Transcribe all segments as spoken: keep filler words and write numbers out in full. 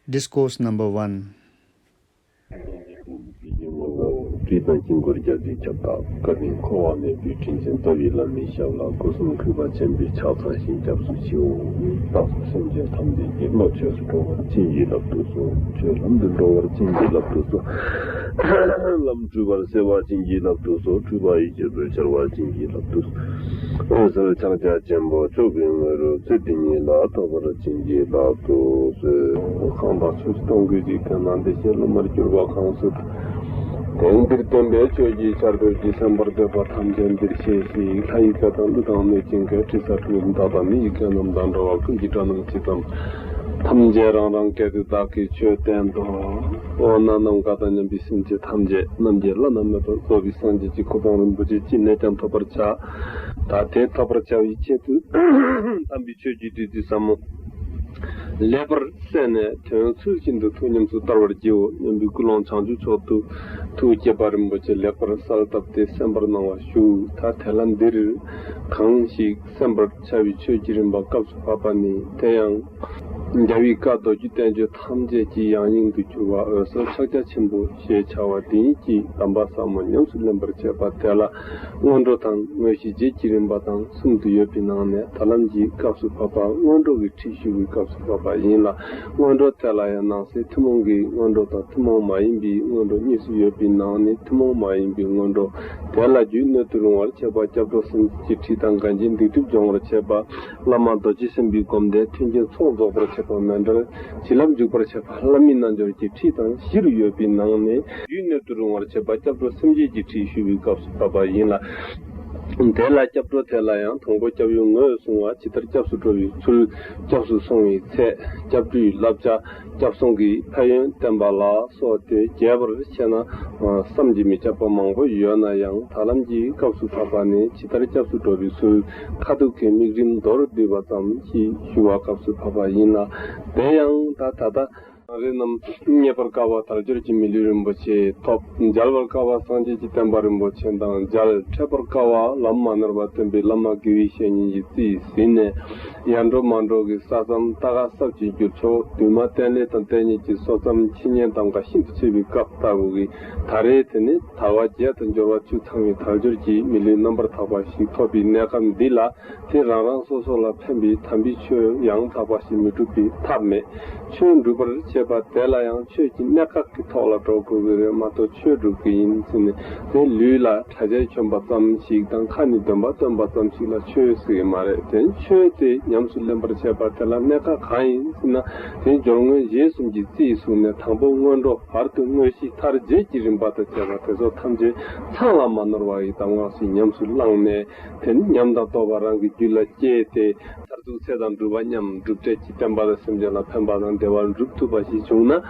Discourse number one. སྤྲུལ་པའི་དཀྱིལ་འཁོར་རྒྱ་མཚོའི་ཁྱབ་བདག་བཀའ་དྲིན་འཁོར་བ་མེད་པའི་དྲིན་ཅན་རྩ་བའི་བླ་མའི་ཞབས་ལ་སྐུ་གསུང་གུས་པ་ཆེན་པོས་ཕྱག་འཚལ་ཞིང་སྐྱབས་སུ་མཆིའོ། བདག་སོགས་སེམས་ཅན་ཐམས་ཅད་ཀྱི་བློ་ཆོས་སུ་འགྲོ་བར་བྱིན་གྱིས་བརླབ་ཏུ་གསོལ། ཆོས་ལམ་དུ་འགྲོ་བར་བྱིན་གྱིས་བརླབ་ཏུ་གསོལ། ལམ་འཁྲུལ་པར་སེལ་བར་བྱིན་གྱིས་བརླབ་ཏུ་གསོལ། འཁྲུལ་པ་ཡི་གེ་ཚོགས་སྦྱར་བར་བྱིན་གྱིས་བརླབ་ཏུ་གསོལ། འོད་གསལ་ཕྱག་རྒྱ་ཆེན་པོ་མཆོག་གི་དངོས་གྲུབ་ཚེ་འདི་ཉིད་ལ་ཐོབ་པར་བྱིན་གྱིས་བརླབ་ཏུ་གསོལ། གང་དག་ཆོས་སྟོང་ཀུན་གྱི་ཁྱོན་ལ་བདེ་གཤེགས་སློབ་མར་གྱུར་པ་གང་སུ་དེང་འདིར་སྟོན་པའི་ཆོས་ཀྱི་ཆར་འབེབས་ཀྱིས་གསན་པར་འདོད་པ་ཐམས་ཅད་འདིར་གཤེགས་ཤིག་ལྷ་ཡི་བཀའ་དང་གླུ་དང་གནོད་སྦྱིན་སྐད་ཁྲི་ས་འཁྲུགས་བདག་དང་མི་ཡི་སྐད་རྣམས་དང་འདྲ་བ་ཀུན་གྱི་སྒྲ་རྣམས་ཇི་ཙམ། ཐམས་ཅད་རང་རང་སྐད་དུ་བདག་གིས་ཆོས་བསྟན་ཏོ། འོ་ན་ནམ་མཁའ་དང་མཉམ་པའི་སེམས་ཅན་ཐམས་ཅད་རྣམས་ཀྱིས་བླ་ན་མེད་པར་རྫོགས་པའི་སངས་རྒྱས་ཀྱི་གོ་འཕང་རིན་པོ་ཆེ་ཅི་ནས་ཀྱང་ཐོབ་པར་བྱ། ད་དེ་ཐོབ་པར་བྱ་བའི་ཆེད་དུ་དམ་པའི་ཆོས་ཀྱི་བདུད་རྩི་ཟབ་མོ་ལེགས་པར་བསྲེས་ནས་དོན་ཚུལ་བཞིན་དུ་ཐུགས་ཉམས་སུ་བསྟར་བར་བགྱིའོ། སྙན་པའི་ཀུན་སློང་བྱང་ཆུབ་མཆོག་ཏུ་ཐུགས་བསྐྱེད་པ་རིན་པོ་ཆེ་ལེགས་པར་གསལ་བཏབ་སྟེ་གསན་པར་གནང་བ་ཞུ། ད་དེ་ལ་འདིར་གང་ཞིག་གསན་པར་བྱ་བའི་ཆོས་ཀྱི་རིམ་པ་སྐབས་སུ་བབ་པ་ནི། དེ་ཡང་རྒྱལ་བའི་བཀའ་མདོ་རྒྱུད་བསྟན་བཅོས་ཐམས་ཅད་ཀྱི་ཡང་སྙིང་དུ་གྱུར་པ་འོད་གསལ་ཕྱག་རྒྱ་ཆེན་པོ་ཞེས་བྱ་བ་འདི་ཉིད་ཀྱི་གདམས་པ་ཟབ་མོ་ཉམས་སུ་ལེན་པར་བྱེད་པ་དེ་ལ་སྔོན་འགྲོ་དང་དངོས་གཞི་རྗེས་ཀྱི་རིམ་པ་དང་གསུམ་དུ་ཡོད་པའི་ནང་ནས་ད་ལམ་གྱི་སྐབས་སུ་བབ་པ་སྔོན་འགྲོ་གི་ཁྲིད་ཞུ་བའི་སྐབས་སུ་བབ་པ་ཡིན་ལ། སྔོན་འགྲོ་དེ་ལ་ཡང་ནང་གསེས་ཐུན་མོང་གི་སྔོན་འགྲོ་དང་ཐུན་མོང་མ་ཡིན་པའི་སྔོན་འགྲོ་གཉིས་སུ་ཡོད་པའི་ནང་ནས་ཐུན་མོང་མ་ཡིན་པའི་སྔོན་འགྲོ་དེ་ལ་རྒྱུད་སྣོད་དུ་རུང་བར་བྱེད་པ་སྐྱབས་འགྲོ་སེམས་བསྐྱེད་ཀྱི་ཁྲིད་དང་གང་ཞིག་སྡིག་སྒྲིབ་སྦྱོང་བར་བྱེད་པ། བླ་མ་རྡོ་རྗེ་སེམས་དཔའི་སྒོམ་བཟླས་མཐུན་རྐྱེན་ཚོགས་རྫོགས་པར་བྱེད་པ་མཎྜལ་བྱིན་རླབས་འཇུག་པར་བྱེད་པ་བླ་མའི་རྣལ་འབྱོར་གྱི་ཁྲིད་དང་བཞི་རུ་ཡོད་པའི་ནང་ནས་རྒྱུད་སྣོད་དུ་རུང་བར་བྱེད་པ་སྐྱབས་འགྲོ་སེམས་བསྐྱེད་ཀྱི་ཁྲིད་ཞུ་བའི་སྐབས་སུ་བབ་པ་ཡིན་ལ། དེ་ལ་སྐྱབས་འགྲོ་དེ་ལ་ཡང་དང་པོ་སྐྱབས་ཡུལ་ངོས་བཟུང་བ་ཇི་ལྟར་སྐྱབས་སུ་འགྲོ་བའི་ཚུལ། སྐྱབས་སུ་སོང་བའི་ཚེ། སྐྱབས་འགྲོའི་བསླབ་བྱ། སྐྱབས་སོང་གི་ཕན་ཡོན་བསྟན་པ་ལ་སོགས་ཏེ་རྒྱས་པར་བཤད་ན་བསམ་གྱིས་མི་ཁྱབ་པ་མང་པོ་ཡོད་ན་ཡང་ད་ལམ་གྱི་སྐབས་སུ་བབ་པ་ནི་ཇི་ལྟར་སྐྱབས་སུ་འགྲོ་བའི་ཚུལ། ཁ་ཐུག་གི་དམིགས་རིམ་མདོར་བསྡུས་པ་ཙམ་ཞིག་ཞུ་བ་སྐབས་སུ་བབ་པ་ཡིན་ལ། དེ་ཡང་ད་ད་ལྟ་རང་རེ་རྣམས་རྙེད་པར་དཀའ་བ་དལ་འབྱོར་གྱི་མི་ལུས་རིན་པོ་ཆེ་ཐོབ། མཇལ་བར་དཀའ་བ་སངས་རྒྱས་ཀྱི་བསྟན་པ་རིན་པོ་ཆེ་དང་མཇལ། འཕྲད་པར་དཀའ་བ་ལམ་མ་ནོར་བ་སྟོན་པའི་བླ་མ་དགེ་བའི་བཤེས་གཉེན་གྱི་རྩིས་ཟིན་ནས། ཡར་འགྲོ་མར་འགྲོ་གི་ས་མཚམས་ལྟ་ག་ཟབ་ཅིང་འགྱུར་ཕྱོགས་འདུས་མ་བསྟན་ལས་དང་བསྟན་གཉིས་ཀྱི་སོ་མཚམས་འཆི་གཉེན་གདམ་ག་ཤིན་ཏུ་ཆེ་བའི་སྐབས་ལྟ་བུ་གི་ད་རེས་དེ་ནི་དལ་བ་བརྒྱད་དང་འབྱོར་བ་བཅུ་ཚང་བའི་དལ་འབྱོར་གྱི་མི་ལུས་རྣམ་པར་དག་པ་ཞིག་ཐོབ་པའི་གནས་སྐབས་འདི་ལ། དེ་རང་རང་སོ་སོ་ལ་ཕན་པའི་དམ་པའི་ཆོས་ཡང་དག་པ་ཞིག་མི་སྒྲུབ་པའི་ཐབས་མེད། ཆོས་སྒྲུབ་པར་བྱེད་པ་དེ་ལ་ཡང་ཆོས་ཀྱི་གནད་འགག་གི་ཐོག་ལ་འགྲོ་དགོས་ཀྱི་རེད་མ་གཏོགས་ཆོས་སྒྲུབ་ཀྱི་ཡིན་ཟེར་ནས་དེ་ལུས་ལ་གྲྭ་ཆས་གྱོན་པ་ཙམ་ཞིག་དང་ཁ་ནས་འདོན་པ་བཏོན་པ་ཙམ་ཞིག་ལ་ཆོས་ཟེར་གྱི་མ་རེད། དེ་ཆོས་དེ་ཉམས་སུ་ལེན་པར་བྱེད་པ་དེ་ལ་གནད་འགག་གང་ཡིན་ཟེར་ན། དེ་སྦྱོར་དངོས་རྗེས་གསུམ་གྱི་རྩིས་བཟུང་ནས་དང་པོ་སྔོན་འགྲོ་བར་དུ་དངོས་གཞི་མཐར་རྗེས་ཀྱི་རིམ་པ་དང་བཅས་པ་དེ་ཚོ་ཐམས་ཅད་ཚང་ལ་མ་ནོར་བ་ཡི་གདམས་ངག་ཞིག་ཉམས་སུ་བླངས་ནས། དེ་ནི་ཉམས་དང་རྟོགས་པ་རང་གི་རྒྱུད་ལ་སྐྱེས་ཏེ། མཐར་ཐུག་ཚེ་དང་སྒྲུབ་པ་མཉམ་སྒྲུབ་འབྲས་ཀྱི་བསྟན་པ་དང་སེམས་ཅན་ལ་ཕན་པ་དང་བདེ་བ་སྒྲུབ་ཐུབ་པ་ཞིག་བྱུང་ན།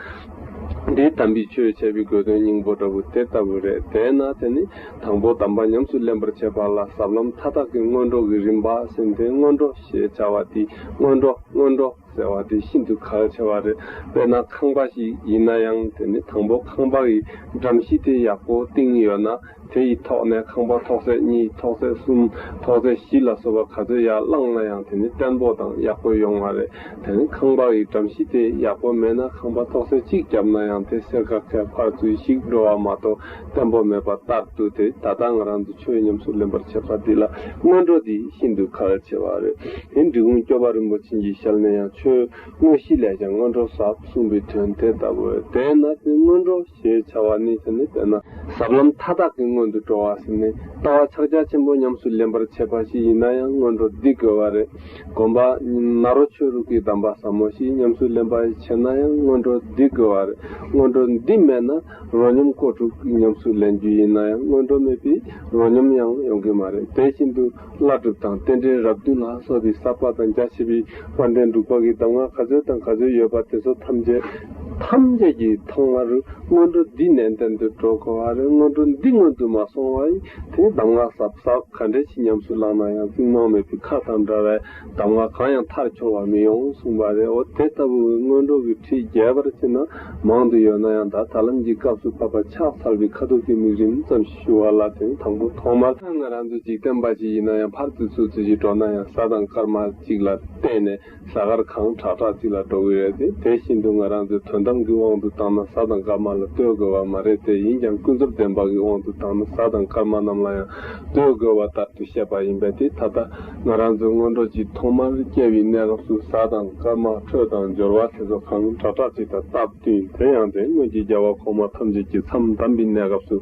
འདི་དམ་པའི་ཆོས་བྱས་པའི་དགོས་དོན་སྙིང་པོ་འདྲ་བོ་དེ་ལྟ་བུ་རེད། དེས་ན་དེ་ནི་དང་པོ་གདམས་པ་ཉམས་སུ་ལེན་པར་བྱེད་པ་ལ་ཟབ་ལམ་མཐའ་དག་གི་སྔོན་འགྲོ་གི་རིམ་པ་ཟེར་ཏེ་སྔོན་འགྲོ་ཞེས་བྱ་བ་དེ་སྔོན་འགྲོ་སྔོན་འགྲོ་ཟེར་བ་དེ་ཤིན་ཏུ་གལ་ཆེ་བ་རེད། དཔེར་ན་ཁང་པ་ཞིག་ཡིན་ན་ཡང་དེ་ནི་དང་པོ་ཁང་པ་ཡི་འགྲམ་གཞི་དེ་ཡག་པོ་བཏིང་ཡོད་ན། དེ་ཡི་ཐོག་ནས་ཁང་པ་ཐོག་ཚད་གཉིས་ཐོག་ཚད་གསུམ་ཐོག་ཚད་བཞི་ལ་སོགས་པ་ག་ཚོད་ཡར་བསླངས་ན་ཡང་དེ་ནི་བརྟན་པོ་དང་ཡག་པོ་ཡོང་བ་རེད། དེ་ནི་ཁང་པ་ཡི་འགྲམ་གཞི་དེ་ཡག་པོ་མེད་ན་ཁང་པ་ཐོག་ཚད་གཅིག་བརྒྱབ་ན་ཡང་དེ་སེར་ཁ་ཁ་ཕར་ཚུར་ཞིག་འགྲོ་བ་མ་གཏོགས་བརྟན་པོ་མེད་པ་ལྟར་དུ། དེ་ད་ལྟ་ང་རང་ཚོ་ཆོས་ཉམས་སུ་ལེན་པར་བྱེད་པ་འདི་ལ་སྔོན་འགྲོ་འདི་ཤིན་ཏུ་གལ་ཆེ་བ་རེད། དེ་འབྲི་གུང་སྐྱོབ་པ་རིན་པོ་ཆེ་གི་ཞལ་ནས་ཡང་ཆོས་དངོས་གཞི་ལས་ཀྱང་སྔོན་འགྲོ་ཟབ་གསུངས་པའི་དོན་དེ་ལྟ་བུ། དེས་ན་དེ་སྔོན་འགྲོ་ཞེས་བྱ་བ་ནི་དེ་ནི་དཔེར་ན་ཟབ་ལམ་མཐའ་དག་གི་སྔོན་དུ་འགྲོ་བ་ཟེར་ནས་ལྟ་བ་ཕྱག་རྒྱ་ཆེན་པོ་ཉམས་སུ་ལེན་པར་བྱེད་པ་ཞིག་ཡིན་ན་ཡང་སྔོན་འགྲོ་འདི་དགོས་པ་རེད། སྒོམ་པ་ནཱ་རོ་ཆོས་དྲུག་གི་གདམས་པ་ཟབ་མོ་ཞིག་ཉམས་སུ་ལེན་པ་བྱེད་ན་ཡང་སྔོན་འགྲོ་འདི་དགོས་པ་རེད། སྔོན་འགྲོ་འདི་མེད་ན་རོ་སྙོམས་སྐོར་དྲུག་ཉམས་སུ་ལེན་རྒྱུ་ཡིན་ན་ཡང་སྔོན་འགྲོ་མེད་པའི་རོ་སྙོམས་ཡང་ཡོང་གི་མ་རེད། དེ་བཞིན་དུ་བླ་སྒྲུབ་དང་རྟེན་འབྲེལ་རབས་བདུན་ལ་སོགས་པའི་ཟབ་པ་དང་རྒྱ་ཆེ་བའི་དཔལ་ལྡན་འབྲུག་པ་གི་གདམས་ངག་ག་ཚོད་དང་ག་ཚོད་ཡོད་པ་དེ་ཚོ་ཐམས་ཅད་ ཐམས་ཅད་ཀྱིས་ཐོག་མར་སྔོན་འགྲོ་འདི་ནན་ཏན་དུ་འགྲོ་དགོས་པ་རེད། སྔོན་འགྲོ་འདི་སྔོན་དུ་མ་སོང་བ་ཡིན། དེ་གདམས་ངག་ཟབ་ཟབ་ག་འདྲ་ཞིག་ཉམས་སུ་བླངས་ན་ཡང་རྩིག་རྨང་མེད་པའི་མཁའ་དང་འདྲ་བའི་གདམས་ངག་གང་ཡང་མཐར་འཁྱོལ་བ་མི་ཡོང་གསུངས་པ་རེད། འོ་དེ་ལྟ་བུའི་སྔོན་འགྲོ་གི་ཁྲིད་རྒྱས་པར་བྱས་ན་མང་དུ་ཡོད་ན་ཡང་། ད་ད་ལམ་གྱི་སྐབས་སུ་བབ་པ་ཕྱག་འཚལ་བའི་ཁ་ཐུག་གི་དམིགས་རིམ་ཙམ་ཞུ་བ་ལ། དེ་དང་པོ་ཐོག་མར་ང་རང་ཚོ་འཇིག་རྟེན་པ་ཞིག་ཡིན་ན་ཡང་ཕར་ཚུར་ཚུར་ཚུར་ཞིག་འགྲོ་ན་ཡང་ཟ་དང་སྐར་མ་གཅིག་ལ་བརྟེན་ནས་ཟ་སྐར་གང་དྲག་དྲག་ཅིག་ལ་འགྲོ་གི་རེད་དེ། དེ་བཞིན་དུ་ང་རང་ཚོའི་དོན་དམ་གྱི་དབང་དུ་བཏང་ན་ཟ་དང་སྐར་མ་ལ་ལྟོས་དགོས་པ་མ་རེད་དེ། ཡིན་ཀྱང་ཀུན་རྫོབ་བདེན་པ་གི་དབང་དུ་བཏང་ན་ཟ་དང་སྐར་མ་རྣམས་ལ་ཡང་ལྟོས་དགོས་པ་ལྟར་དུ་བཤད་པ་ཡིན་པས། དེ་ད་ལྟ་ང་རང་ཚོའི་སྔོན་འགྲོ་གཅིག་ཐོག་མར་སྐྱེ་བའི་གནས་སྐབས་སུ་ཟ་དང་སྐར་མ་འཕྲོད་དང་འབྱོར་བ་དེ་ཚོ་གང་དྲག་དྲག་ཅིག་དང་སྟབས་བསྟུན། དེ་ཡང་དེ་སྔོན་གྱི་རྒྱལ་བ་གོང་མ་ཐམས་ཅད་ཀྱིས་མཚམས་བསྡམས་པའི་གནས་སྐབས་སུ།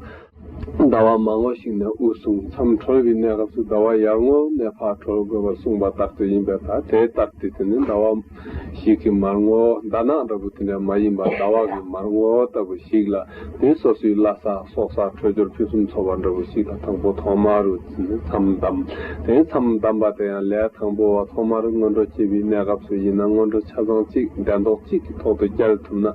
ཟླ་བ་མར་ངོ་ཞིག་ནས་དབུ་བཟུང་། མཚམས་གྲོལ་བའི་གནས་སྐབས་སུ་ཟླ་བ་ཡར་ངོ་ནས་ཕར་གྲོལ་དགོས་པར་གསུངས་པ་ལྟར་དུ་ཡིན་པས། ད་དེ་ལྟར་ཏེ་དེ་ནི་ཟླ་བ་ཞིག་གི་མར་ངོ་ཟླ་ནག་འདྲ་པོ་དེ་འདྲ་མ་ཡིན་པར་ཟླ་བ་གི་མར་ངོ་ལྟ་བུ་ཞིག་ལ། དེ་སོ་སོའི་བླ་གཟའ་སྲོག་གཟའ་འཕྲོད་སྦྱོར་ཕུན་སུམ་ཚོགས་པ་འདྲ་པོ་ཞིག་ལ་དང་པོ་ཐོག་མ་རུ་དེ་ནི་མཚམས་བསྡམས། དེ་མཚམས་བསྡམས་པ་དེ་ཡང་ལས་དང་པོ་བ་ཐོག་མར་སྔོན་འགྲོ་བྱེད་པའི་གནས་སྐབས་སུ་ཡིན་ན། སྔོན་འགྲོ་ཆ་ཚང་གཅིག་གདན་ཐོག་གཅིག་གི་ཐོག་ཏུ་བསྐྱལ་ཐུབ་ན།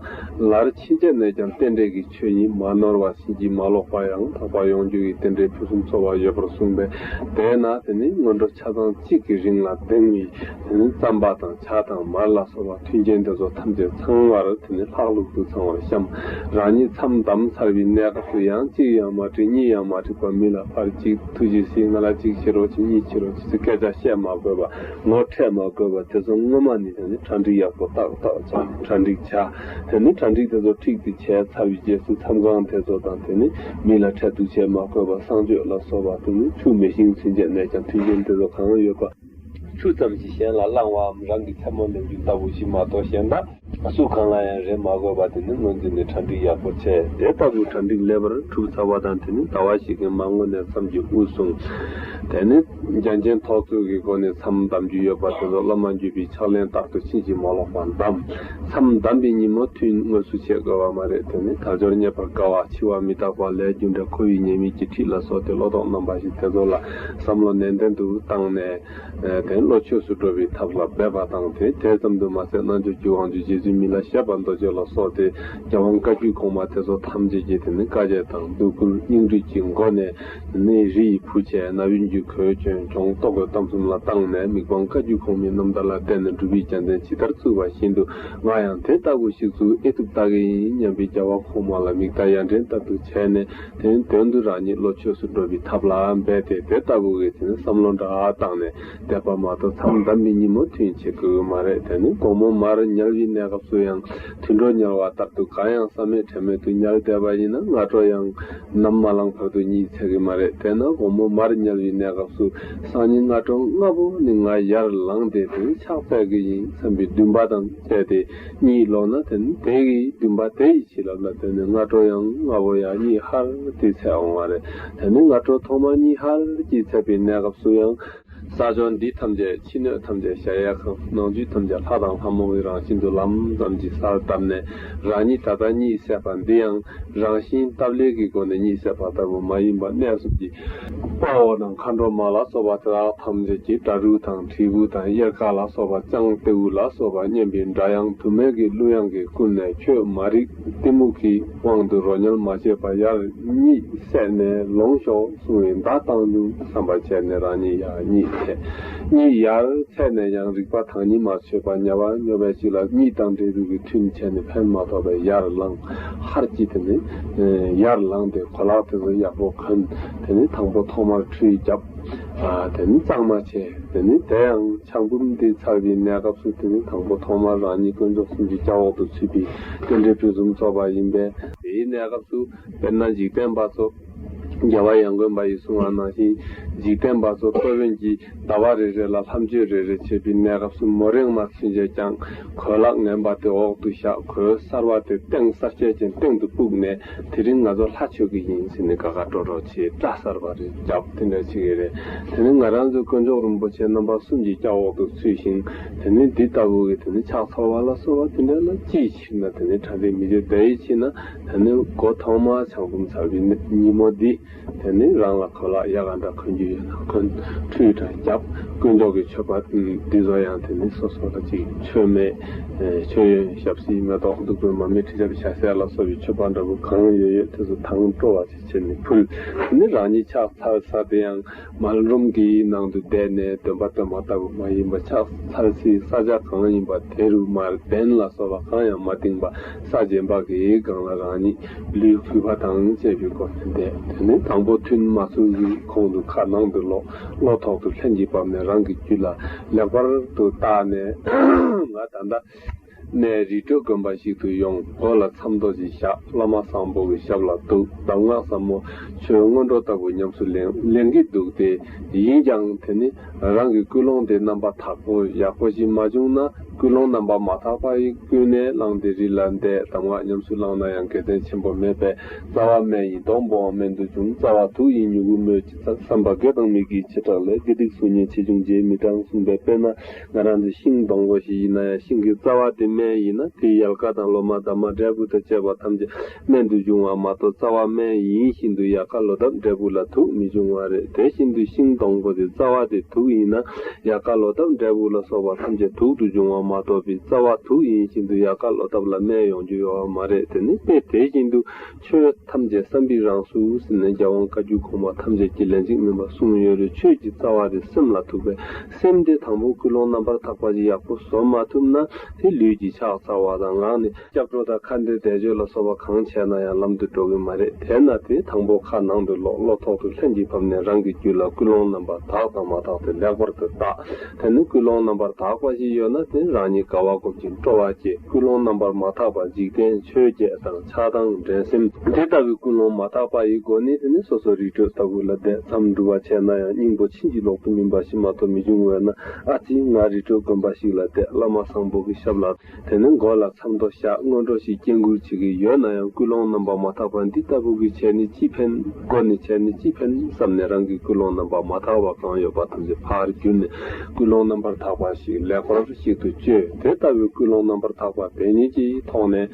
ལར་ཕྱིན་ཆད་ནས་ཀྱང་རྟེན་འབྲེལ་གྱི་ཆོས་ཉིད་མ་ནོར་བ། ཕྱིན་ཅི་མ་ལོག་པ་ཡང་དག་པ་ཡོང་རྒྱུ་ཡི་རྟེན་འབྲེལ་ཕུན་སུམ་ཚོགས་པ་ཡོད་པར་གསུངས་པས། དེས་ན་དེ་ནི་སྔོན་འགྲོ་ཆ་ཚང་གཅིག་གི་རིང་ལ་ལྡང་བའི་དེ་ནི་རྩམ་པ་དང་ཇ་དང་མར་ལ་སོགས་པ་མཐུན་རྐྱེན་དེ་ཚོ་ཐམས་ཅད་ཚང་བར་དེ་ནི་ལྷག་ལུག་ཏུ་ཚང་བར་བཤམས། རང་ཉིད་མཚམས་བསྡམས་ཚར་བའི་གནས་སྐབས་སུ་ཡང་གཅིག་ཡང་མ་དྲིས་གཉིས་ཡང་མ་དྲིས་པར་མི་ལ་ཕར་གཅིག་ཐུགས་རྗེ་གཟིགས། ང་ལ་གཅིག་བྱེད་རོགས་བྱེད། གཉིས་བྱེད་རོགས་བྱེད་ཟེར་སྐད་ཆ་བཤད་མ་དགོས་པ། ངོ་འཕྲད་མ་དགོས་པ་དེ་ཚོ་སྔོན་མ་ནས་དེ་ནི་གྲ་སྒྲིག་ཡག་པོ་ཏག་ཏག་བྱས་ནས་གྲ་སྒྲིག་བྱ། དེ་ནི་གྲ་སྒྲིག་དེ་ཚོ་ཁྲིག་ཏུ་བྱས་ཚར་བའི་རྗེས་སུ་མཚམས་ཁང་དེ་ཚོ་དང་། དེ་ནི་མི་ལ་འཕྲལ་ཐུག་བྱེད་མ་དགོས་པ། གསང་སྤྱོད་ལ་སོགས་པ་དེ་ནི་ཆུ་མེ་ཤིང་ཚུན་ཆད་ནས་ཀྱང་མཐུན་རྐྱེན་དེ་ཚོ་གང་ཡོད་པ། ཆུ་ཙམ་ཞིག་གཞན་ལ་བླང་བའམ་རང་གི་མཚན་མོ་ལེན་རྒྱུ་ལྟ་བུ་ཞིག་མ་གཏོགས་གཞན་དག་སུ་གང་ལ་ཡང་རེ་མ་དགོས་པ། དེ་ནི་སྔོན་དུ་ནས་གྲ་སྒྲིག་ཡག་པོ་བྱས། དེ་ལྟ་བུའི་གྲ་སྒྲིག་ལེགས་པར་གྲུབ་ཚར་བ་དང་། དེ་ནི་ཟླ་བ་ཞིག་གི་མར་ངོ་ནས་མཚམས་ཀྱི་དབུ་བཟུང་། དེ་ནི་རྒྱན་ཆེན་ཐོག་བརྩེགས་ཀྱི་སྒོ་ནས་མཚམས་བསྡམ་རྒྱུ་ཡོད་པ་དེ་ཚོ་བླ་མ་བརྒྱུད་པའི་ཕྱག་ལེན་ལྟར་དུ་ཕྱིན་ཅི་མ་ལོག་པར་བསྡམས། མཚམས་བསྡམས་པའི་ཉིན་མོ་ཐུན་དངོས་སུ་བྱེད་དགོས་པ་མ་རེད། དེ་ནི་དལ་འབྱོར་རྙེད་པར་དཀའ་བ། འཆི་བ་མི་རྟག་པ། ལས་རྒྱུ་འབྲས་འཁོར་བའི་ཉེས་དམིགས་ཀྱི་ཁྲིད་ལ་སོགས་ཏེ་བློ་ལྡོག་རྣམ་པ་བཞི་དེ་ཚོ་ལ་བསམ་བློ་ནན་ཏན་དུ་བཏང་ནས། དེ་བློ་ཆོས་སུ་འགྲོ་བའི་ཐབས་ལ་འབད་པ་དང་། དེ་དེ་ཙམ་དུ་མ་ཟད་རྣལ་འབྱོར་གྱི་དབང་ཕྱུག་རྗེ་བཙུན་མི་ལ་བཞད་པ་མདོ་རྒྱུད་ལ་སོགས་ཏེ་རྒྱལ་དབང་བཀའ་བརྒྱུད་གོང་མ་དེ་ཚོ་ཐམས་ཅད་ཀྱིས་དེ་ནི་བཀའ་བརྒྱད་དང་སྡུག་ཀུན་སྙིང་བྲིས་ཀྱི་སྒོ་ནས། དེ་ནི་རི་ཡི་བུ་བྱས་ན་བུན་གྱི་གོས་གྱོན། གྱོང་ཏོག་གི་གཏམ་གསུམ་ལ་བཏང་ནས། མི་ཕམ་བཀའ་བརྒྱུད་གོང་མའི་རྣམ་ཐར་ལ་བརྟེན་ནས་སྒྲུབ་པའི་རྒྱལ་མཚན་ཇི་ལྟར་བཙུགས་པ་བཞིན་དུ་ང་ཡང་དེ་ལྟ་བུ་ཞིག་བཙུགས་ཨེ་ཐུབ་ལྟ་གི་ཡིན་སྙམ་པའི་རྒྱལ་བ་གོང་མ་ལ་མིག་ལྟ་ཡ་འདྲེན་ལྟར་དུ་བྱས་ནས། དེ་ནི་དོན་དུ་རང་ཉིད་བློ་ཆོས་སུ་འགྲོ་བའི་ཐབས་ལ་འབད་དེ། དེ་ལྟ་བུ་གི་དེ་ནི་བསམ་བློ་འདྲ་བཏང་ནས་བསྡད་པ་མ་གཏོགས་མཚམས་བསྡམས་པའི་ཉིན་མོ་ཐུན་བྱེད་དགོས་ཀྱི་མ་རེད། དེ་ནི་དགོང་མོ་མར་ཉལ་བའི་གནས་སྐབས་སུ་ཡང་དུད་འགྲོ་ཉལ་བ་ལྟར་དུ་གང་ཡང་བསམ་མེད་དྲན་མེད་དུ་ཉལ་བསྡད་པ་ཡིན་ན། སྔ་དྲོ་ཡང་ནམ་མ་ལངས་བར་དུ་གཉིད་སད་ཀྱི་མ་རེད། དེས་ན་དགོང་མོ་མར་ཉལ་བའི་གནས་སྐབས་སུ་སང་ཉིན་སྔ་དྲོ་སྔ་པོ་ནས་ང་ཡར་ལངས་ཏེ་དེ་ནི་ཕྱག་འཚལ་གྱི་ཡིན་བསམ་པའི་འདུན་པ་དང་བཅས་ཏེ་གཉིད་ལོག་ན། དེ་ནི་དེ་ཡི་འདུན་པ་དེ་ཡི་བྱིན་རླབས་ལ་བརྟེན་ནས་སྔ་དྲོ་ཡང་སྔ་པོ་ཡང་གཉིད་ཧར་ཏེ་སད་འོང་བ་རེད། དེ་ནི་སྔ་དྲོ་ཐོག་མར་གཉིད་ཧར་གྱིས་སད་པའི་གནས་སྐབས་སུ་ཡང་། ས་ཕྱོགས་འདི་ཐམས་ཅད་ཕྱི་སྣོད་ཐམས་ཅད་གཞལ་ཡས་ཁང་། ནང་བཅུད་ཐམས་ཅད་ལྷ་དང་ལྷ་མོ་ཡི་རང་བཞིན་དུ་ལམ་ཙམ་གྱི་གསལ་བཏབ་ནས། རང་ཉིད་ད་ལྟ་གཉིད་སད་པ་འདི་ཡང་རང་བཞིན་སྟབས་ལེགས་ཀྱི་སྒོ་ནས་གཉིད་སད་པ་ལྟ་བུ་མ་ཡིན་པར། གནས་གསུམ་གྱི་དཔའ་བོ་དང་མཁའ་འགྲོ་མ་ལ་སོགས་པ་དེ་དག་ཐམས་ཅད་ཀྱིས་སྒྲ་རུ་དང་དྲིལ་བུ་དང་གཡེར་ཁ་ལ་སོགས་པ་ལྕང་ཏེའུ་ལ་སོགས་པ་སྙན་པའི་སྒྲ་དབྱངས་དུ་མའི་གི་གླུ་དབྱངས་ཀྱིས་བསྐུལ་ནས། ཁྱོད་མ་རིག་གཏི་མུག་གི་དབང་དུ་རོ་ཉལ་མ་བྱེད་པར་ཡར་གཉིད་སད་ནས་ལོངས་ཤོག་གསུང་བའི་བརྡ་བཏང་རྒྱུ་བསམ་པ་བྱས་ནས་རང་ཉིད་ཡར་གཉིད་སད། གཉིད་ཡར་སད་ནས་ཡང་རིག་པ་དང་ཉིད་མ་ཆོད་པར་ཉལ་བ་སྨྱོ་བའི་ཞིག་ལ་གཉིད་དང་འབྲེལ་བའི་གི་ཐུན་བྱས་ནས་ཕན་མ་ཐོགས་པའི་ཡར་ལངས། ཧར་གྱིས་དེ་ནི་ཡར་ལངས་ཏེ་གོ་ལག་དེ་ཚོ་ཡག་པོ་གོན། དེ་ནི་དང་པོ་ཐོག་མར་ཁྲུས་བརྒྱབ། དེ་ནི་གཙང་མ་བྱས། དེ་ནི་དེ་ཡང་ཆང་བུམ་དེ་ཚར་བའི་གནས་སྐབས་སུ་དེ་ནི་དང་པོ་ཐོག་མར་རང་ཉིད་དཀོན་མཆོག་གསུམ་གྱི་སྐྱབས་འོག་ཏུ་ཚུད་པའི་རྟེན་འབྲེལ་ཕུན་སུམ་ཚོགས་པ་ཡིན་པས། དེའི་གནས་སྐབས་སུ་དཔེར་ན་འཇིག་རྟེན་པ་ཚོ། རྒྱལ་བ་ཡང་དགོན་པ་ཡིས་གསུངས་པ་ནང་བཞིན། འཇིག་རྟེན་པ་ཚོ་སྟོད་བོན་གྱིས་ཟླ་བ་རེ་རེ་ལ་ལྷམ་གཅོད་རེ་རེ་བྱེད་པའི་གནས་སྐབས་སུ། མོ་རེངས་མ་ཚུན་ཆད་ཀྱང་གོས་ལག་ངན་པ་དེ་འོག་ཏུ་བཞག་གོས་གསར་བ་དེ་སྟེང་གསར་བཅད་ཅན་སྟེང་དུ་སྤུགས་ནས། དེ་རིང་ང་ཚོ་ལྷ་མཆོད་ཀྱི་ཡིན་ཟེར་ནས་དགའ་དགའ་སྤྲོ་སྤྲོ་བྱས། སྐྲ་གསར་བ་རེ་བརྒྱབ། དེ་འདྲ་བྱེད་ཀྱི་རེད། དེ་ནི་ང་རང་ཚོའི་དཀོན་མཆོག་རིན་པོ་ཆེ་རྣམ་པ་གསུམ་གྱི་སྐྱབས་འོག་ཏུ་ཚུད་ཞིང་། དེ་ནི་འདི་ལྟ་བུ་གི་དེ་ནི་ཕྱག་འཚལ་བ་ལ་སོགས་པ་དེ་འདྲ་ལ་ཅིའི་ཕྱིར་ན་དེ་ནི་གྲ་སྒྲིག་མི་བྱེད། དེའི་ཕྱིར་ན་དེ་ནི་འགོ་ཐོག་མ་ཆང་བུམ་ཚར་བའི་ཉིན་མོ་འདི། དེ་ནི་རང་ལ་གོས་ལག་ཡག་ག་འདྲ་གོན་རྒྱུ་ཡོད་ན་གོན། ཁྲུས་འདྲ་རྒྱབ། དཀོན་མཆོག་གི་མཆོད་པ་འདི་ཚོ་ཡང་དེ་ནི་སོ་སོ་ལ་ཅིག་མཆོད་མེ། མཆོད་ཡོན། ཞབས་བསིལ། མེ་ཏོག་བདུག་སྤོས་མར་མེ་དྲི་ཆབ་ཞལ་ཟས་ལ་སོགས་པའི་མཆོད་པ་འདྲ་པོ་གང་ཡོད་ཡོད་དེ་ཚོ་དང་སྤྲོ་བ་ཞིག་བྱས་ནས་ཕུལ། དེ་ནི་རང་ཉིད་ཕྱག་འཚལ་ས་དེ་ཡང་མལ་རུམ་གྱི་ནང་དུ་བསྡད་ནས་འདོན་པ་འདོན་པ་ལྟ་བུ་མ་ཡིན་པ། ཕྱག་འཚལ་སའི་ས་ཆ་གང་ཡིན་པ་དེ་རུ་མར་གདན་ལ་སོགས་པ་གང་ཡང་མ་བཏིང་བར་ས་བརྗེ་འབག་གི་སྒང་ལ་རང་ཉིད་ལུས་གུས་པ་དང་བཅས་པའི་སྒོ་ནས་བསྡད། དེ་ནས་དང་པོ་ཐུན་མ་ཚུགས་ཀྱི་གོང་དུ་ཁ་ནང་དུ་ལོག། བློ་ཐོག་ཏུ་ལྷན་ཅིག་ཕབ་ནས་རང་གི་རྒྱུད་ལ་ལེགས་པར་དུ་བརྟགས་ནས། ང་ད་ལྟ་གནས་རི་ཁྲོད་དགོན་པ་ཞིག་ཏུ་ཡོང་། མགོ་ལ་མཚམས་ཐོ་ཞིག་བཞག། བླ་མ་བཟང་པོ་གི་ཞབས་ལ་གཏུགས། གདམས་ངག་ཟབ་མོ་ཆོས་སྔོན་འགྲོ་ལྟ་བུ་ཉམས་སུ་ལེན་ལེན་གྱི་འདུག་སྟེ། ཡིན་ཀྱང་དེ་ནི་རང་གི་ཀུན་སློང་དེ་རྣམ་པར་དག་པོ་ཡག་པོ་ཞིག་མ་བྱུང་ན། ཀུན་སློང་རྣམ་པར་མ་དག་པ་ཡིས་ཀུན་ནས་བསླངས་ཏེ་རི་ལ་བསྡད། གདམས་ངག་ཉམས་སུ་བླངས་ན་ཡང་དགེ་མཚན་ཆེན་པོ་མེད་པས། རྩ་བ་སྨན་ཡིན། སྡོང་པོའང་སྨན་དུ་འབྱུང་། རྩ་བ་དུག་ཡིན། མྱུ་གུ་སྨོས་ཅི་ཚ། བསམ་པ་དགེ་དང་མི་དགེའི་བྱེ་བྲག་ལས། དགེ་སྡིག་གཟུགས་བརྙན་ཆེ་ཆུང་བརྗེད་མི་གྲང་གསུངས་པས། དཔེར་ན་ང་རང་ཚོ་ཤིང་སྡོང་པོ་ཞིག་ཡིན་ན་ཡང་ཤིང་གི་རྩ་བ་དེ་སྨན་ཡིན་ན་དེའི་ཡལ་ག་དང་ལོ་མ་འདབ་མ་འབྲས་བུ་དང་བཅས་པ་ཐམས་ཅད་སྨན་དུ་འབྱུང་བ་མ་གཏོགས། རྩ་བ་སྨན་ཡིན་བཞིན་དུ་ཡལ་ག་ལོ་འདབ་འབྲས་བུ་ལ་དུག་མི་འབྱུང་བ་རེད། དེ་བཞིན་དུ་ཤིང་སྡོང་པོ་དེ་རྩ་བ་དེ་དུག་ཡིན་ན་ཡལ་ག་ལོ་འདབ་འབྲས་བུ་ལ་སོགས་པ་ཐམས་ཅད་དུག་ཏུ་འབྱུང་བ་མ་གཏོགས་པའི། རྩ་བ་དུག་ཡིན་བཞིན་དུ་ཡལ་ག་ལོ་འདབ་ལ་སྨན་ཡོང་རྒྱུ་ཡོད་པ་མ་རེད། དེ་ནི་དཔེ་དེ་བཞིན་དུ་ཆོས་ཐམས་ཅད་བསམ་པའི་རང་གཟུགས་ཟེར་ནས་རྒྱལ་དབང་བཀའ་བརྒྱུད་གོང་མ་ཐམས་ཅད་ཀྱིས་ལན་གཅིག་མིན་པར་གསུངས་ཡོད་རེད། ཆོས་ཀྱི་རྩ་བ་དེ་སེམས་ལ་ཐུག་པས། སེམས་དེ་དང་པོ་ཀུན་སློང་རྣམ་པར་དག་པ་ཞིག་ཡག་པོ་བཟོ་མ་ཐུབ་ན་དེ་ལུས་ཀྱི་ཕྱག་འཚལ་བ་དང་ངག་ནས་སྐྱབས་འགྲོ་དང་ཁ་འདོན་བཟླས་བརྗོད་ལ་སོགས་པ་གང་བྱས་ན་ཡང་ལམ་དུ་འགྲོ་གི་མ་རེད། དེས་ན་དེ་དང་པོ་ཁ་ནང་དུ་ལོག། བློ་ཐོག་ཏུ་ལྷན་ཅིག་ཕབ་ནས་རང་གི་རྒྱུད་ལ་ཀུན་སློང་རྣམ་པར་དག་དང་མ་དག་དེ་ལེགས་པར་དུ་བརྟག། དེ་ནི་ཀུན་སློང་རྣམ་པར་དག་པ་ཞིག་ཡོད་ན་དེ་རང་ཉིད་དགའ་བ་སྒོམ་ཞིང་སྤྲོ་བ་སྐྱེ། ཀུན་སློང་རྣམ་པར་མ་དག་པ་འཇིག་རྟེན་ཆོས་བརྒྱད་དང་ཆགས་སྡང་འགྲན་སེམས་དེ་ལྟ་བུའི་ཀུན་སློང་མ་དག་པ་ཡི་སྒོ་ནས་དེ་ནི་སོ་སོ་རི་ཁྲོད་ལྟ་བུ་ལ་བསྡད། མཚམས་སྒྲུབ་པ་བྱས་ན་ཡང་སྙིང་པོ་ཕྱིན་ཅི་ལོག་ཏུ་སྨིན་པ་ཞིག་མ་གཏོགས་མི་འབྱུང་བས་ན། ཨ་ཙི་ང་རི་ཁྲོད་དགོན་པ་ཞིག་ལ་བསྡད། བླ་མ་བཟང་པོ་གི་ཞབས་ལ། དེ་ནས་མགོ་ལ་མཚམས་ཐོ་བཞག། སྔོན་འགྲོ་ཞིག་སྐྱེལ་ཁུལ་བྱེད་ཀྱི་ཡོད་ན་ཡང་ཀུན་སློང་རྣམ་པ་མ་དག་པ་འདི་ལྟ་བུ་གིས་བྱས་ནས་ཅི་ཕན། སྒོ་ནས་བྱས་ནས་ཅི་ཕན་བསམ་ནས་རང་གི་ཀུན་སློང་རྣམ་པ་མ་དག་པ་གང་ཡོད་པ་ཐམས་ཅད་ཕར་བསྒྱུར་ནས་ཀུན་སློང་རྣམ་པར་དག་པ་ཞིག་ལེགས་པར་ཞིག་ཏུ་བཅོས། དེ་ལྟ་བུའི་ཀུན་སློང་རྣམ་པར་དག་པ་དེ་ཉིད་ཀྱི་ཐོག་ནས་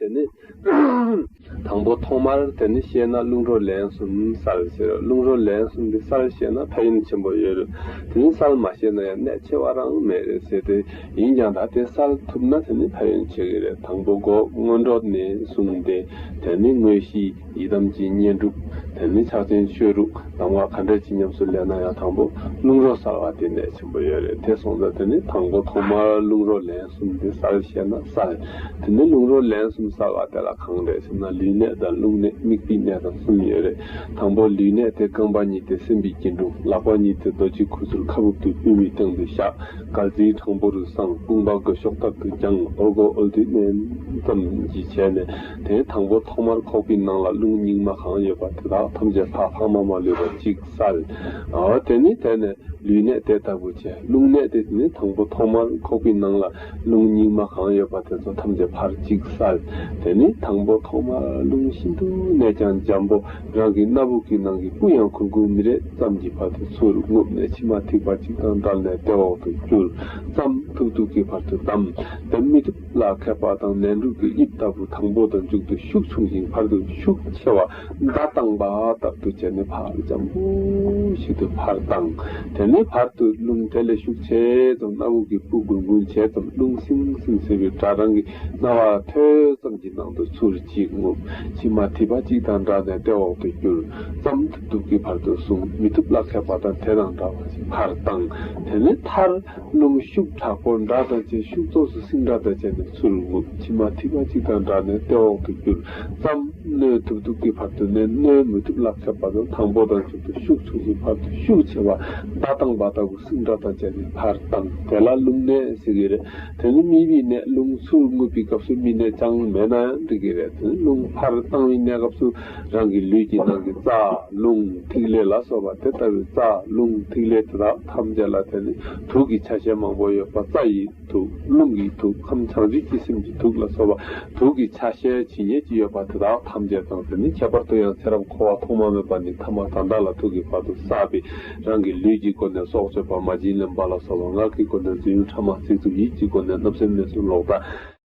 དེ་ནི། དང་པོ་ཐོག་མར་དེ་ནི་བཤད་ན་རླུང་རོ་ལན་གསུམ་གསལ་ཟེར། རླུང་རོ་ལན་གསུམ་འདི་གསལ་བཤད་ན་ཕན་ཡོན་ཆེན་པོ་ཡོད་རེད། དེ་ནི་གསལ་མ་བཤད་ན་ཡང་གནད་ཆེ་བ་རང་མེད་རེད་ཟེར་ཏེ། ཡིན་ཀྱང་ད་དེ་གསལ་ཐུབ་ན་དེ་ནི་ཕན་ཡོན་ཆེ་གི་རེད། དང་པོ་འགོ་སྔོན་འགྲོ་ནས་བཟུང་སྟེ་དེ་ནི་དངོས་གཞི་ཡི་དམ་གྱི་བསྙེན་སྒྲུབ། དེ་ནི་ཕྱག་ཆེན་ཆོས་དྲུག་གདམས་ངག་ག་འདྲ་ཅིག་ཉམས་སུ་ལེན་ན་ཡང་དང་པོ་རླུང་རོ་གསལ་བ་དེ་གནད་ཆེན་པོ་ཡོད་རེད། དེ་སོང་ཙང་དེ་ནི་དང་པོ་ཐོག་མར་རླུང་རོ་ལན་གསུམ་དེ་གསལ་བཤད་ན་གསལ། དེ་ནི་རླུང་རོ་ལན་གསུམ་གསལ་བ་དེ་ལ་གང་རེད་ཟེར་ན་ལུས་གནད་དང་རླུང་གནད་དམིགས་པའི་གནད་དང་གསུམ་ཡོད་རེད། དང་པོ་ལུས་གནད་དེ་རྐང་པ་གཉིས་དེ་སེམས་དཔའི་སྐྱིལ་ཀྲུང་། ལག་པ་གཉིས་དེ་རྡོ་རྗེ་ཁུ་ཚུར་ཁ་སྦུབ་ཏུ་པུས་མོའི་སྟེང་དུ་བཞག། གལ་ཆེའི་སྤྲང་པོ་རུ་བསྲང་། དཔུང་པ་མགོ་གཤོག་ལྟར་དུ་བརྒྱང་། ཨོལ་ཀོ་ཨོལ་ཏེ་མནན་ཙམ་གྱིས་བྱས་ནས་དེ་དང་པོ་ཐོག་མར་ཁོག་པའི་ནང་ལ་རླུང་སྙིགས་མ་གང་ཡོད་པ་དེ་དག་ཐམས་ཅད་ལྷག་ལྷག་མ་མ་ལུས་པ་གཅིག་གསལ། འོ་དེ་ནི་དེ་ནས་ལུས་གནད་དེ་ལྟ་བུ་བྱས། རླུང་གནད་དེ་ནི་དང་པོ་ཐོག་མར་ཁོག་པའི་ནང་ལ་རླུང་སྙིགས་མ་གང་ཡོད་པ་དེ་ཚོ་ཐམས་ཅད་ཕར་གཅིག་གསལ། དེ་ནི་དང་པོ་ཐོག་མར་རླུང་ཤིན་ཏུ་ནས་ཀྱང་འཇམ་པོ། རང་གི་སྣ་བུག་གི་ནང་གི་སྤུ་ཡང་ཁུར་ཁུར་མི་རེག་ཙམ་གྱི་བར་དུ་ཚུར་རྔུབ་ནས་མཆི་མ་ཐིགས་པ་གཅིག་དང་བྲལ་ནས་ལྟེ་འོག་ཏུ་བསྐྱུར་ཙམ་ཐུབ་ཐུབ་ཀྱི་བར་དུ་བསྡམས། དེ་མི་ཐུབ་ལ་མཁས་པ་དང་ནས་འབྲུ་གི་དབྱིབས་ལྟ་བུ་དང་པོ་དང་མཇུག་ཏུ་ཤུགས་ཆུང་ཞིང་བར་དུ་ཤུགས་ཆེ་བ་མདའ་བཏང་པ་ལྟར་དུ་བྱས་ནས་ཕར་འཇམ་པོ་ཞིག་ཏུ་ཕར་བཏང་། དེ་ནས་བར་དུ་རླུང་དེ་ལས་ཤུགས་ཆེ་ཙམ་སྣ་བུག་གི་སྤུ་འགུལ་འགུལ་བྱས་ཙམ་རླུང་སིང་སིང་ཟེར་བའི་སྒྲ་རང་གི་རྣ་བར་ཐོས་ཙམ་གྱི་ནང་དུ་ཚུར་གཅིག་རྔུབ། མཆི་མ་ཐིགས་པ་གཅིག་དང་བྲལ་ནས་ལྟེ་འོག་ཏུ་བསྐྱུར་ཙམ་ཐུབ་ཐུབ་ཀྱི་བར་དུ་བཟུང་། མི་ཐུབ་ལ་མཁས་པ་དང་དེ་དང་འདྲ་བ་ཞིག་ཕར་བཏང་། དེ་ནས་མཐར་རླུང་ཤུགས་དྲག་པོ་སྒྲ་དང་བཅས་ཤུགས་ཙོགས་སུ་སིང་སྒྲ་དང་བཅས་ནས་ཚུར་རྔུབ། མཆི་མ་ཐིགས་པ་གཅིག་དང་བྲལ་ནས་ལྟེ་འོག་ཏུ་བསྐྱུར་ཙམ་གནོན་ཐུབ་ཐུབ་ཀྱི་བར་དུ་ནས་གནོན་མི་ཐུབ་ལ་མཁས་པ་དང་དང་པོ་དང་མཇུག་ཏུ་ཤུགས་ཆུང་ཞིང་བར་དུ་ཤུགས་ཆེ་བ་མདའ་བཏང་པ་ལྟ་བུ་སིང་སྒྲ་དང་བཅས་ནས་ཕར་བཏང་། དེ་ལ་རླུང་ནད་ཟེར་གྱི་རེད། དེ་ནི་སྨིན་པའི་ནད། རླུང་ཚུར་རྔུབ་པའི་སྐབས་སུ་སྨིན་ནད་ཅང་མེད་ན་ཡང་འགྲིག་གི་རེད། དེ་ནི་རླུང་ཕར་བཏང་བའི་གནས་སྐབས་སུ་རང་གི་ལུས་ཀྱི་ནང་གི་རྩ་རླུང་ཐིག་ལེ་ལ་སོགས་པ་དེ་ལྟ་བུའི་རྩ་རླུང་ཐིག་ལེ་དེ་དག་ཐམས་ཅད་ལ་དེ་ནི་དུག་གི་ཆ་ཤས་མང་པོ་ཡོད་པ། རྩ་ཡི་དུག། རླུང་གི་དུག། ཁམས་བྱང་ཆུབ་ཀྱི་སེམས་ཀྱི་དུག་ལ་སོགས་པ་དུག་གི་ཆ་ཤས་ཇི་སྙེད་ཅིག་ཡོད་པ་དེ་དག་ཐམས་ཅད་དང་། དེ་ནི་ཁྱད་པར་དུ་ཡང་ཚེ་རབས་འཁོར་བ་ཐོག་མ་མེད་པ་ནས་ཐ་མ་ད་ལྟ་ལ་ཐུག་གི་བར་དུ་བསགས་པའི་རང་གི་ལུས་ཀྱི་སྒོ་ནས་སྲོག་གཅོད་པ། མ་བྱིན་ལེན་པ་ལ་སོགས་པ། ངག་གི་སྒོ་ནས་རྫུན་ཕྲ་མ་ཚིག་རྩུབ། ཡིད་ཀྱི་སྒོ་ནས་བརྣབ་སེམས་གནས་ཚུལ་ལོག་ལྟ།